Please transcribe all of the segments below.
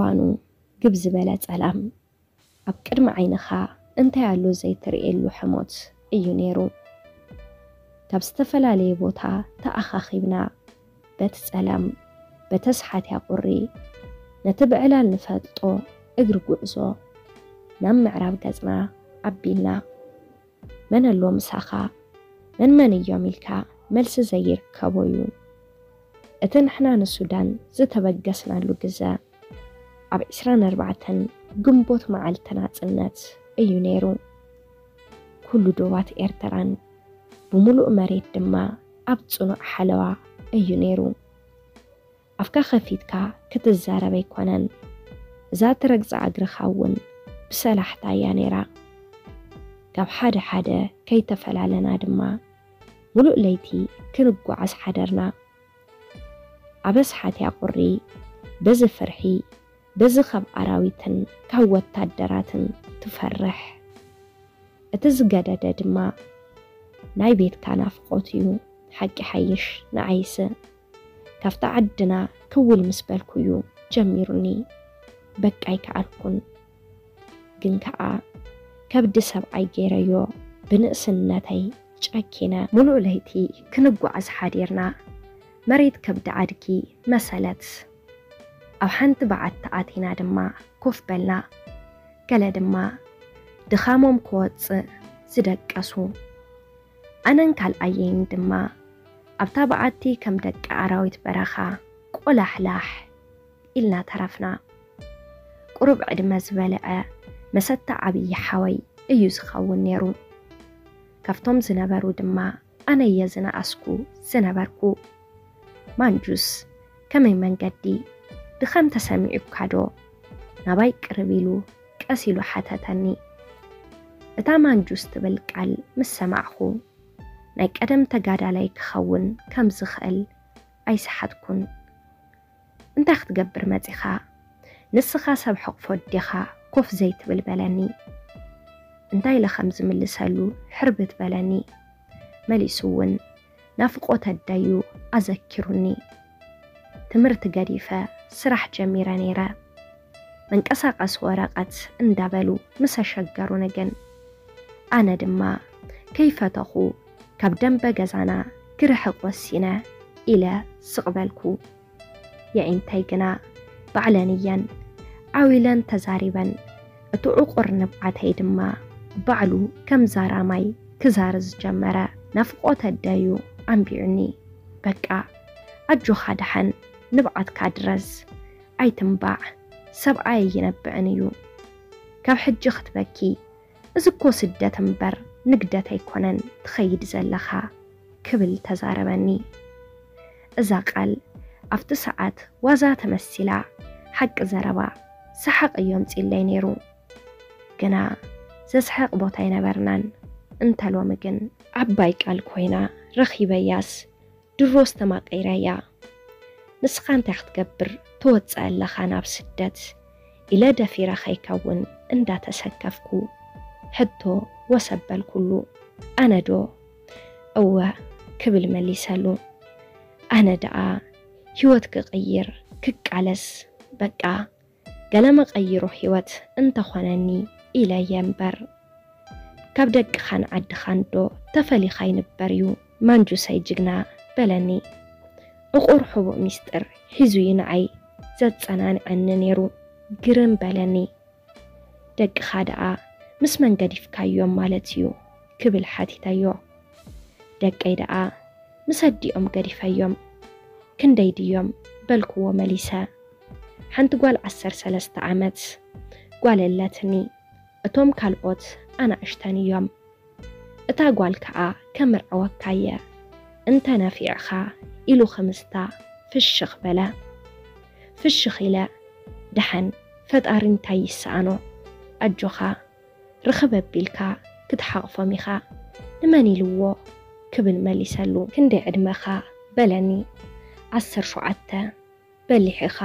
ኣኑ ግብ ዝበለ ጸላም፣ ኣብ ቅድሚ ዓይንኻ እንታይ ኣሎ ዘይትርእየሉ ሕሞት እዩ ነይሩ። ካብ ዝተፈላለየ ቦታ ተኣኻኺብና፣ በቲ ጸላም፣ በተስሓትያ ቁሪ፣ ነቲ ብዕላል ንፈልጦ እግሪ ጉዕዞ ናብ ምዕራብ ገጽና ኣቢልና። መን ኣሎ ምሳኻ? መን መን እዮም ኢልካ መልሲ ዘይርከቦ እዩ። እቲ ንሕና ንሱዳን ዝተበገስናሉ ግዘ ኣብ ዕስራን ኣርባዕተን ግንቦት መዓልቲ ናጽነት እዩ ነይሩ። ኩሉ ዶባት ኤርትራን ብምሉእ መሬት ድማ ኣብ ጽኑዕ ሓለዋ እዩ ነይሩ። ኣፍካ ከፊትካ ክትዛረብ ኣይኮነን። እዛ ትረግጻ እግርኻ እውን ብሰላሕታ እያ ነይራ። ካብ ሓደ ሓደ ከይተፈላለና ድማ፣ ሙሉእ ለይቲ ክንጓዓዝ ሓደርና። ኣብ ኣስሓትያ ቁሪ፣ በዚ ፍርሒ፣ በዚ ካብ ኣራዊትን ካብ ወታደራትን ትፈርሕ። እቲ ዝገደደ ድማ፣ ናይ ቤትካ ናፍቆት እዩ። ሓቂ ሓይሽ ንዓይስ፣ ካብታ ዓድና ክውል ምስ በልኩ እዩ ጀሚሩኒ። በቃ ኣይከኣልኩን። ግን ከኣ ከብዲ ሰብኣይ ገይረዮ፣ ብንእስነተይ ጨኪነ። ሙሉእ ለይቲ ክንጓዓዝ ሓዲርና። መሬት ከብዲ ኣድጊ መሰለት። ኣብ ሓንቲ በዓቲ ኣቲና ድማ ኮፍ በልና። ገለ ድማ ድኻሞም ክወጽእ ዝደቀሱ። ኣነን ካልኣየይን ድማ ኣብታ በዓቲ ከም ደቂ ኣራዊት በረኻ ቆላሕላሕ ኢልና ተረፍና። ቁሩብ ዕድመ ዝበልዐ መሰታ ዓብዪ ሓወይ እዩ ዝኸውን ነይሩ። ካብቶም ዝነበሩ ድማ ኣነ እየ ዝነኣስኩ ዝነበርኩ። ማንጁስ፣ ከመይ መንገዲ? ድኻም ተሰሚዑካ ዶ? ናባይ ቅርብ ኢሉ ቀስ ኢሉ ሓተተኒ። እታ ማንጁስ ትብል ቃል ምስ ሰማዕኹ፣ ናይ ቀደም ተጋዳላይ ክኸውን ከም ዝኽእል ኣይሰሓትኩን። እንታይ ክትገብር መጺኻ? ንስኻ ሰብ ሕቕፎ ዲኻ ኮፍ ዘይትብል? በለኒ። እንታይ ኢለ ከም ዝምልሰሉ ሕርብት በለኒ። መሊሱ እውን ናፍቖት ኣደዩ ኣዘኪሩኒ። ትምህርቲ ገዲፈ ስራሕ ጀሚረ ነይረ። መንቀሳቐሲ ወረቐት እንዳበሉ ምስ ኣሸገሩኒ ግን፣ ኣነ ድማ ከይፈተኹ ካብ ደንበ ገዛና ክርሕቕ ወሲነ ኢለ ስቕ በልኩ። የዒንተይ ግና ባዕለን እየን ዓው ኢለን ተዛሪበን። እቲ ዕቑር ንብዓተይ ድማ ባዕሉ ከም ዛራማይ ክዛርዝ ጀመረ። ናፍቖት ኣደዩ ኣንቢዑኒ። በቃ ኣጆኻ ደሓን ንብዓትካ ድረዝ፣ ኣይትንባዕ፣ ሰብኣይ ኣይነብዕን እዩ። ካብ ሕጂ ክትበኪ፣ እዚ እኮ ስደት እምበር ንግደት ኣይኮነን ትኸይድ ዘለኻ ክብል ተዛረበኒ። እዛ ቃል ኣብቲ ሰዓት ዋዛ ተመሲላ፣ ሓቂ ዘረባ ሰሓቕ እዩ ኣምጺለይ ነይሩ። ግና ዘስሕቕ ቦታ ኣይነበርናን። እንተ ሎሚ ግን ዓባይ ቃል ኮይና ረኺበያስ ድሮ ዝተማቐይረያ። ንስኻ እንታይ ክትገብር ትወጽእ ኣለኻ ናብ ስደት? ኢለ ደፊረ ከይከውን እንዳተሰከፍኩ ሕቶ ወሰበልኩሉ። ኣነ ዶ? እወ ክብል መሊሰሉ። ኣነ ደኣ ህይወት ክቕይር ክቃለስ፣ በቃ ገለ መቐይሮ ህይወት እንተኾነኒ ኢለየ እምበር። ካብ ደቅኻን ዓድኻን ዶ ተፈሊኻ ይንበር እዩ ማንጁሰይ ጅግና? በለኒ። ዕቑር ሕቡእ ሚስጥር ሒዙ እዩ ንዓይ ዘጸናንዐኒ ነይሩ። ግርም በለኒ። ደቅኻ ደኣ ምስ መን ገዲፍካዮም ማለት እዩ? ክብል ሓቲተዮ። ደቀይ ደኣ ምስ ኣዲኦም ገዲፈዮም። ክንደይ ድዮም? በልክዎ መሊሰ። ሓንቲ ጓል ዓሰርተ ሰለስተ ዓመት ጓል ኣለትኒ። እቶም ካልኦት ኣናእሽተን እዮም። እታ ጓል ከኣ ከምርዐወካ እየ፣ እንተ ነፊዕኻ ኢሉ ክምስታ ፍሽኽ በለ። ፍሽኽ ኢለ፣ ደሓን ፈጣሪ እንታይ ይሰኣኖ? ኣጆኻ፣ ርኽብ ኣቢልካ ክትሓቕፎም ኢኻ። ንመን ኢልዎ? ክብል መሊሰሉ። ክንደይ ዕድመኻ? በለኒ። ዓሰርተ ሸውዓተ። በሊሕ ኢኻ፣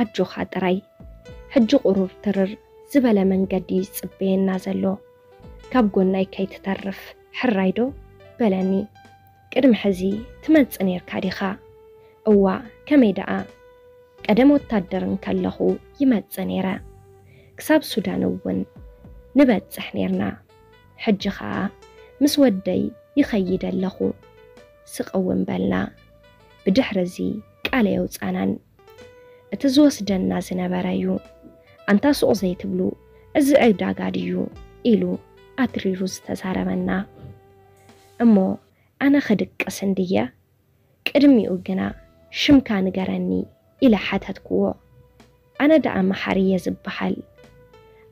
ኣጆኻ ጥራይ። ሕጂ ቁሩብ ትርር ዝበለ መንገዲ እዩ ዝጽበየና ዘሎ። ካብ ጎናይ ከይትተርፍ ሕራይ ዶ? በለኒ። ቅድሚ ሕዚ ትመጽእ ኔርካ ዲኻ? እዋ፣ ከመይ ደኣ? ቀደም ወታደር እንከለኹ ይመጽእ ነይረ። ክሳብ ሱዳን እውን ንበጽሕ ነይርና። ሕጂ ኸኣ ምስ ወደይ ይኸይድ ኣለኹ። ስቕ እውን በልና። ብድሕሪ እዚ ቃል ኣየውጻናን። እቲ ዝወስደና ዝነበረ እዩ። ኣንታ ሱቕ ዘይትብሉ፣ እዚ ዕዳጋ ድዩ? ኢሉ ኣትሪሩ ዝተዛረበና። እሞ ኣነ ክድቅስ እንድየ? ቅድሚኡ ግና ሽምካ ንገረኒ ኢለ ሓተትክዎ። ኣነ ደኣ መሓሪ እየ ዝበሃል።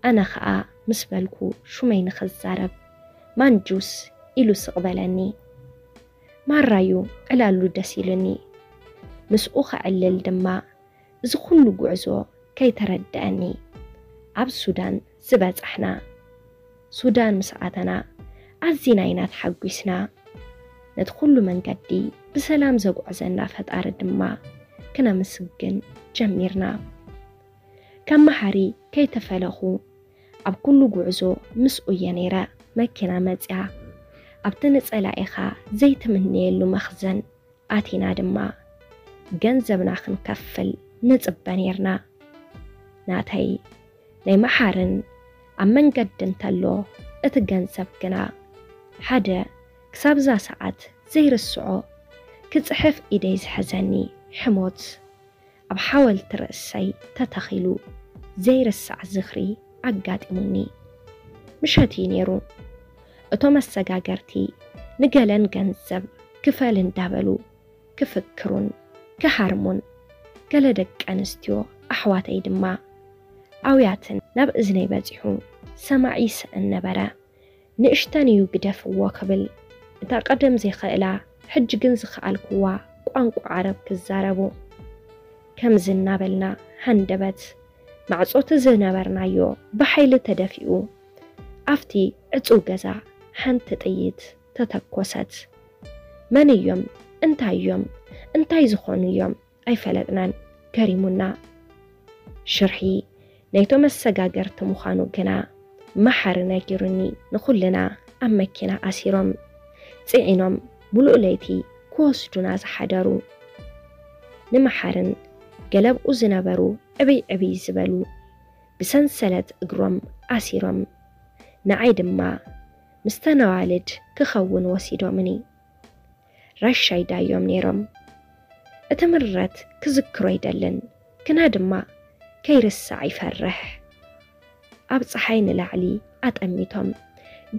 ኣነ ኸኣ ምስ በልኩ ሹመይ ንኽዛረብ ማንጁስ ኢሉ ስቕ በለኒ። ማራዩ ዕላሉ ደስ ኢሉኒ። ምስኡ ከዕልል ድማ እዚ ኩሉ ጉዕዞ ከይተረድኣኒ ኣብ ሱዳን ዝበጻሕና። ሱዳን ምስ ኣተና ኣዚና ኢና ተሓጒስና። ነቲ ኩሉ መንገዲ ብሰላም ዘጉዕዘና ፈጣሪ ድማ ክነመስግን ጀሚርና። ካብ መሓሪ ከይተፈለኹ ኣብ ኩሉ ጉዕዞ ምስኡ እየ ነይረ። መኪና መጺኣ ኣብቲ ንጸላኢኻ ዘይትምነየሉ መኽዘን ኣቲና ድማ ገንዘብና ክንከፍል ንጽበ ነይርና። ናተይ ናይ መሓርን ኣብ መንገዲ እንተሎ እቲ ገንዘብ ግና ሓደ ክሳብዛ ሰዓት ዘይርስዖ ክጽሕፍ ኢደይ ዝሐዘኒ ሕሞት ኣብ ሓወልቲ ርእሰይ ተተኺሉ ዘይርሳዕ ዝኽሪ ኣጋጢሙኒ። ምሸት እዩ ነይሩ። እቶም ኣሰጋገርቲ ንገለን ገንዘብ ክፈል እንዳበሉ ክፍክሩን ክሃርሙን፣ ገለ ደቂ ኣንስትዮ ኣሕዋተይ ድማ ኣውያትን ናብ እዝነይ በጺሑ ሰማዒ ይስእን ነበረ። ንእሽተን እዩ ግደፍዎ ክብል፣ እታ ቀደም ዘይኽእላ ሕጂ ግን ዝኸኣልክዋ ቋንቋ ዓረብ ክዛረቡ። ከምዚ እናበልና ሃንደበት ማዕጾ እቲ ዝነበርናዮ ብሓይሊ ተደፊኡ፣ ኣብቲ ዕጹው ገዛ ሓንቲ ጥይት ተተኮሰት። መን እዮም? እንታይ እዮም? እንታይ ዝኾኑ እዮም? ኣይፈለጥናን። ገሪሙና። ሽርሒ ናይቶም ኣሰጋገርቲ ምዃኑ ግና መሓሪ ነጊሩኒ። ንኹልና ኣብ መኪና ኣሲሮም ጽዒኖም ምሉእ ለይቲ ክወስዱና ዝሓደሩ። ንመሓርን ገለብኡ ዝነበሩ ዕብይ ዕብይ ዝበሉ ብሰንሰለት እግሮም ኣሲሮም፣ ንዓይ ድማ ምስ ተነዋልድ ክኸውን ወሲዶምኒ። ራሻይ ዳዮም ነይሮም። እቲ ምረት ክዝክሮ ኣይደልን፣ ግና ድማ ከይርሳዕ ይፈርሕ። ኣብ ጸሓይ ንላዕሊ ኣጠሚቶም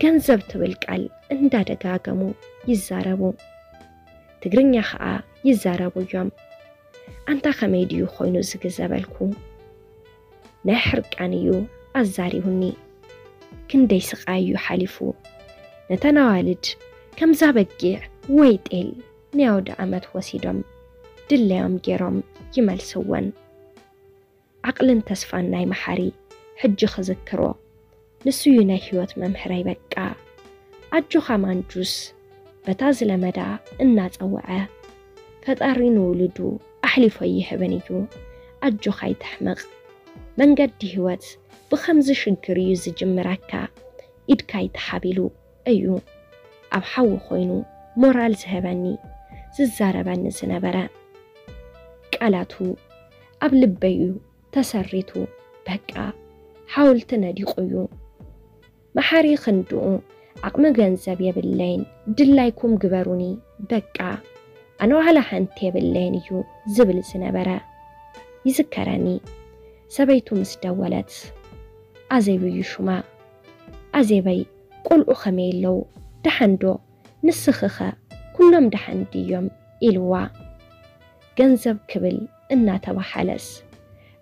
ገንዘብ ትብል ቃል እንዳደጋገሙ ይዛረቡ። ትግርኛ ኸኣ ይዛረቡ እዮም። ኣንታ ከመይ ድዩ ኮይኑ እዚ ግዘ በልኩ። ናይ ሕርቃን እዩ ኣዛሪቡኒ። ክንደይ ስቓይ እዩ ሓሊፉ። ነተን ኣዋልድ ከምዛ በጊዕ ወይ ጤል ናይ ኣውደ ኣመት ወሲዶም ድለዮም ገይሮም ይመልስወን። ዓቕልን ተስፋን ናይ መሓሪ ሕጂ ክዝክሮ፣ ንሱ እዩ ናይ ህይወት መምህረይ በቃ። ኣጆኻ ማንጁስ፣ በታ ዝለመዳ እናጸወዐ፣ ፈጣሪ ንውሉዱ ኣሕሊፎ ይህብን እዩ። ኣጆኻ ኣይትሕመቕ። መንገዲ ህይወት ብኸምዚ ሽግር እዩ ዝጅምረካ። ኢድካ ኣይተሓቢሉ እዩ ኣብ ሓዊ ኮይኑ ሞራል ዝህበኒ፣ ዝዛረበኒ ዝነበረ። ቃላቱ ኣብ ልበይ እዩ ተሰሪቱ። በቃ ሓወልቲ ነዲቑ እዩ። መሓሪ ክንድኡ ዓቕሚ ገንዘብ የብለይን፣ ድላይኩም ግበሩኒ፣ በቃ ኣነ ዋላ ሓንቲ የብለይን እዩ ዝብል ዝነበረ። ይዝከረኒ፣ ሰበይቱ ምስ ደወለት፣ ኣዜብ እዩ ሹማ። ኣዜበይ፣ ቆልዑ ከመይ ኣለዉ? ደሓን ዶ? ንስኺኸ? ኩሎም ደሓን ድዮም? ኢልዋ። ገንዘብ ክብል እናተባሓለስ፣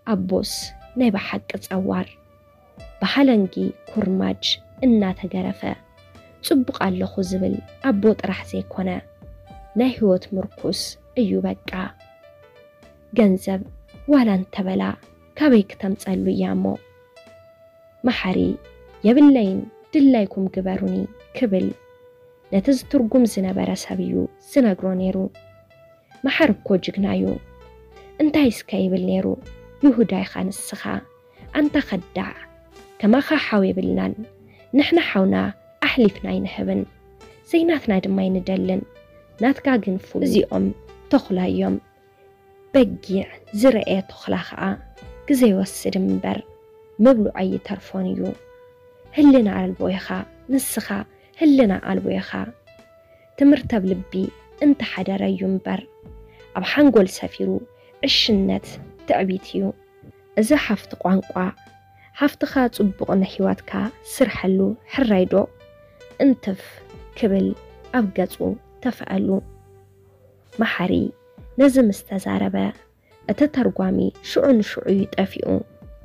ኣቦስ ናይ ብሓቂ ጸዋር። ብሓለንጊ ኩርማጅ እናተገረፈ፣ ጽቡቕ ኣለኹ ዝብል ኣቦ ጥራሕ ዘይኮነ፣ ናይ ህይወት ምርኩስ እዩ በቃ። ገንዘብ ዋላ እንተበላ ካበይ ክተምጸሉ እያ እሞ? መሓሪ፣ የብለይን፣ ድላይኩም ግበሩኒ ክብል ነቲ ዝትርጉም ዝነበረ ሰብ እዩ ዝነግሮ ነይሩ። መሓሪ እኮ ጅግና እዩ። እንታይ እስከ ይብል ነይሩ? ይሁዳ ኢኻ ንስኻ። ኣንታ ከዳዕ፣ ከማኻ ሓው የብልናን። ንሕና ሓውና ኣሕሊፍና ኣይንህብን። ዘይናትና ድማ ኣይንደልን። ናትካ ግን ፍሉይ። እዚኦም ተኹላ እዮም። በጊዕ ዝረኤ ተኹላ ኸኣ ግዜ ይወስድ እምበር ምብልዖ ኣይተርፎን እዩ። ህልና ኣልቦ ኢኻ ንስኻ፣ ህልና ኣልቦ ኢኻ። ትምህርተ ብልቢ እንተሓደረ እዩ እምበር፣ ኣብ ሓንጎል ሰፊሩ ዕሽነት ትዕቢት እዩ። እዚ ሓፍቲ ቋንቋ፣ ሓፍትኻ ጽቡቕ ንህይወትካ ስርሐሉ ሕራይ ዶ? እንትፍ ክብል ኣብ ገጹ ተፍኣሉ። መሓሪ ነዚ ምስ ተዛረበ፣ እቲ ተርጓሚ ሽዑ ንሽዑ እዩ ጠፊኡ።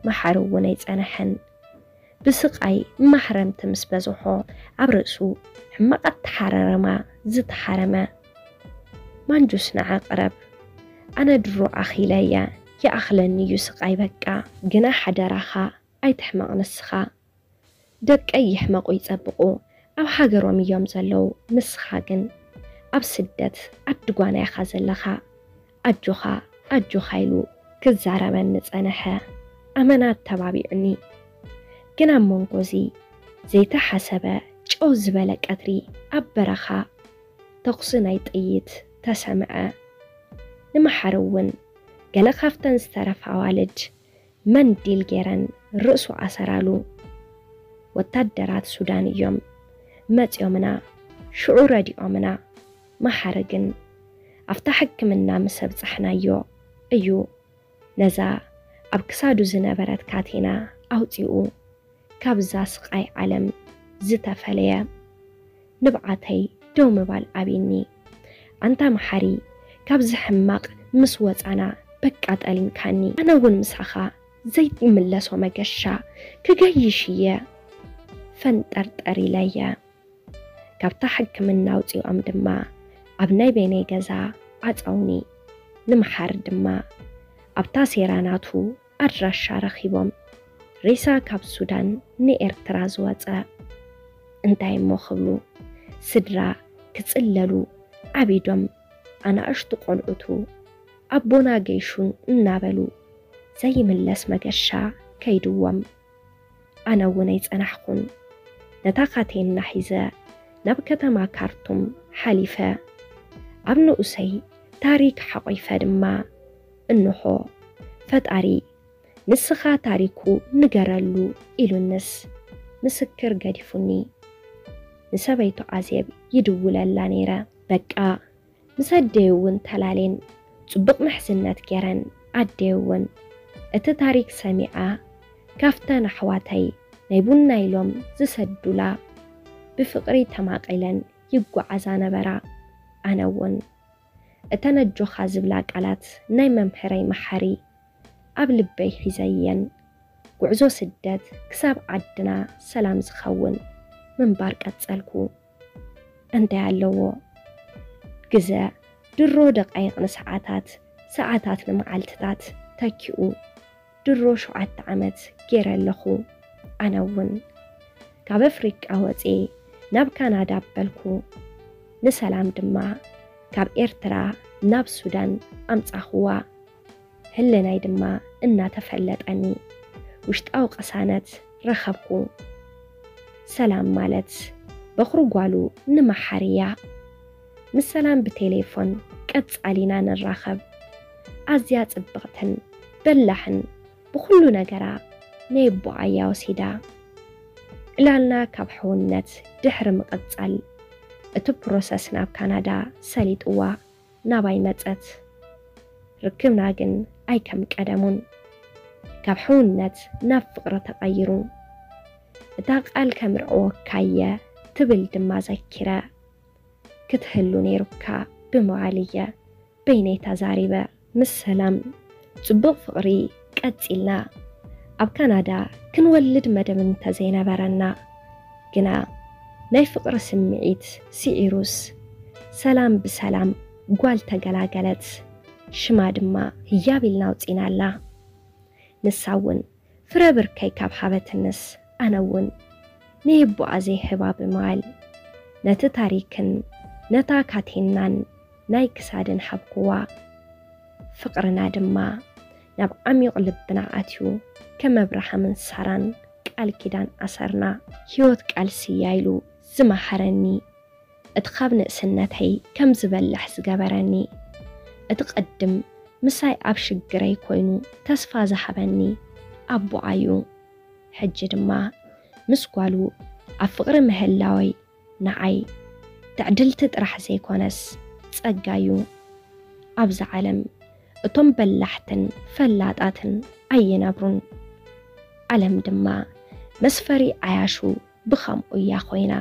መሓሪ እውን ኣይጸንሐን። ብስቓይ ማሕረምቲ ምስ በዝሖ፣ ኣብ ርእሱ ሕማቕ ኣተሓራርማ ዝተሓረመ። ማንጁስ ንዓ ቅረብ። ኣነ ድሮ ኣኺለ እየ፣ ይኣኽለኒ እዩ ስቓይ በቃ። ግና ሓደራኻ ኣይትሕመቕ ንስኻ። ደቀይ ይሕመቑ ይጸብቑ፣ ኣብ ሃገሮም እዮም ዘለዉ። ንስኻ ግን ኣብ ስደት ዓዲ ጓና ኢኻ ዘለኻ። ኣጆኻ፣ ኣጆኻ ኢሉ ክዛረበኒ ጸነሐ። ኣመና ኣተባቢዑኒ። ግን ኣብ መንጎ እዚ ዘይተሓሰበ ጨው ዝበለ ቀትሪ ኣብ በረኻ ተኹሲ ናይ ጥይት ተሰምዐ። ንመሓሪ እውን ገለ ካብተን ዝተረፋ ኣዋልድ መንዲል ገይረን ርእሱ ኣሰራሉ። ወታደራት ሱዳን እዮም መጺኦምና፣ ሽዑ ረዲኦምና። መሓሪ ግን ኣብታ ሕክምና ምስ ኣብጻሕናዮ እዩ ነዛ ኣብ ክሳዱ ዝነበረት ካቴና ኣውጺኡ ካብዛ ስቓይ ዓለም ዝተፈለየ። ንብዓተይ ደው ምባል ኣብይኒ። ኣንታ መሓሪ፣ ካብዚ ሕማቕ ምስ ወጻና በቃ ጠሊምካኒ። ኣነ እውን ምሳኻ ዘይምለሶ መገሻ ክገይሽ እየ። ፈንጠርጠር ኢለየ። ካብታ ሕክምና ኣውጺኦም ድማ ኣብ ናይ በይነይ ገዛ ዓጸውኒ። ንመሓሪ ድማ ኣብታ ሴራ ናቱ ኣድራሻ ረኺቦም። ሬሳ ካብ ሱዳን ንኤርትራ ዝወጸ። እንታይ እሞ ክብሉ፣ ስድራ ክጽለሉ ዓቢዶም ኣናእሽቱ ቆልዑቱ ኣቦና ገይሹ እናበሉ ዘይምለስ መገሻ ከይድዎም። ኣነ እውን ኣይጸናሕኩን። ነታ ካቴና ሒዘ ናብ ከተማ ካርቱም ሓሊፈ። ኣብ ንኡሰይ ታሪክ ሓቆይፈ ድማ እንሆ ፈጣሪ ንስኻ ታሪኩ ንገረሉ ኢሉንስ ምስክር ገዲፉኒ። ንሰበይቱ ኣዜብ ይድውለላ ነይረ። በቃ ምስ ኣደይ እውን ተላሌን ጽቡቕ ምሕዝነት ገይረን። ኣደይ እውን እቲ ታሪክ ሰሚዓ ካብተን ኣሕዋተይ ናይ ቡና ኢሎም ዝሰዱላ ብፍቕሪ ተማቒለን ይጓዓዛ ነበራ። ኣነ እውን እተን ኣጆኻ ዝብላ ቃላት ናይ መምህረይ መሓሪ ኣብ ልበይ ሒዘየን። ጉዕዞ ስደት ክሳብ ዓድና ሰላም ዝኸውን ምንባር ቀጸልኩ። እንታይ ኣለዎ ግዘ ድሮ ደቃይቕ ንሰዓታት፣ ሰዓታት ንመዓልትታት ተኪኡ። ድሮ ሸውዓተ ዓመት ገይረ ኣለኹ። ኣነ እውን ካብ ኣፍሪቃ ወፅየ ናብ ካናዳ ኣበልኩ። ንሰላም ድማ ካብ ኤርትራ ናብ ሱዳን ኣምጻኹዋ። ህልናይ ድማ እናተፈለጠኒ ውሽጣዊ ቅሳነት ረኸብኩ። ሰላም ማለት በኹሪ ጓሉ ንመሓሪ እያ። ምስ ሰላም ብቴሌፎን ቀጻሊና ንራኸብ። ኣዝያ ጽብቕትን በላሕን ብኹሉ ነገራ ናይ ኣቦኣ እያ ወሲዳ። ዕላልና ካብ ሕውነት ድሕሪ ምቕጻል እቲ ፕሮሰስ ናብ ካናዳ ሰሊጥዋ ናባይ መጸት። ርክብና ግን ኣይከም ቀደሙን። ካብ ሕውነት ናብ ፍቕሪ ተቐይሩ። እታ ቃል ከምርዕወካየ ትብል ድማ ዘኪረ። ክትህሉ ነይሩካ ብምባል እየ በይነይ ተዛሪበ። ምስ ሰላም ጽቡቕ ፍቕሪ ቀጺልና። ኣብ ካናዳ ክንወልድ መደብ እንተዘይነበረና ግና ናይ ፍቕሪ ስምዒት ስዒሩስ ሰላም ብሰላም ጓል ተገላገለት። ሽማ ድማ ህያብ ኢልና ኣውጺናላ። ንሳ እውን ፍረ ብርከይ ካብ ሃበትንስ ኣነ እውን ንየቦኣ ዘይህባ ብምባል ነቲ ታሪክን ነታ ካቴናን ናይ ክሳድን ሃብክዋ። ፍቕርና ድማ ናብ ዓሚቕ ልብና ኣትዩ ከም ኣብርሃምን ሳራን ቃል ኪዳን ኣሰርና። ህይወት ቃልሲ እያ ኢሉ ዝመሃረኒ፣ እቲ ካብ ንእስነተይ ከም ዝበልሕ ዝገበረኒ፣ እቲ ቅድም ምሳይ ኣብ ሽግረይ ኮይኑ ተስፋ ዝሃበኒ ኣቦኣዩ። ሕጂ ድማ ምስ ጓሉ ኣብ ፍቕሪ ምህላወይ ንዓይ ትዕድልቲ ጥራሕ ዘይኮነስ ጸጋዩ። ኣብዛ ዓለም እቶም በላሕትን ፈላጣትን ኣይነብሩን። ዓለም ድማ መስፈሪ ዓያሹ ብኸምኡ እያ ኮይና።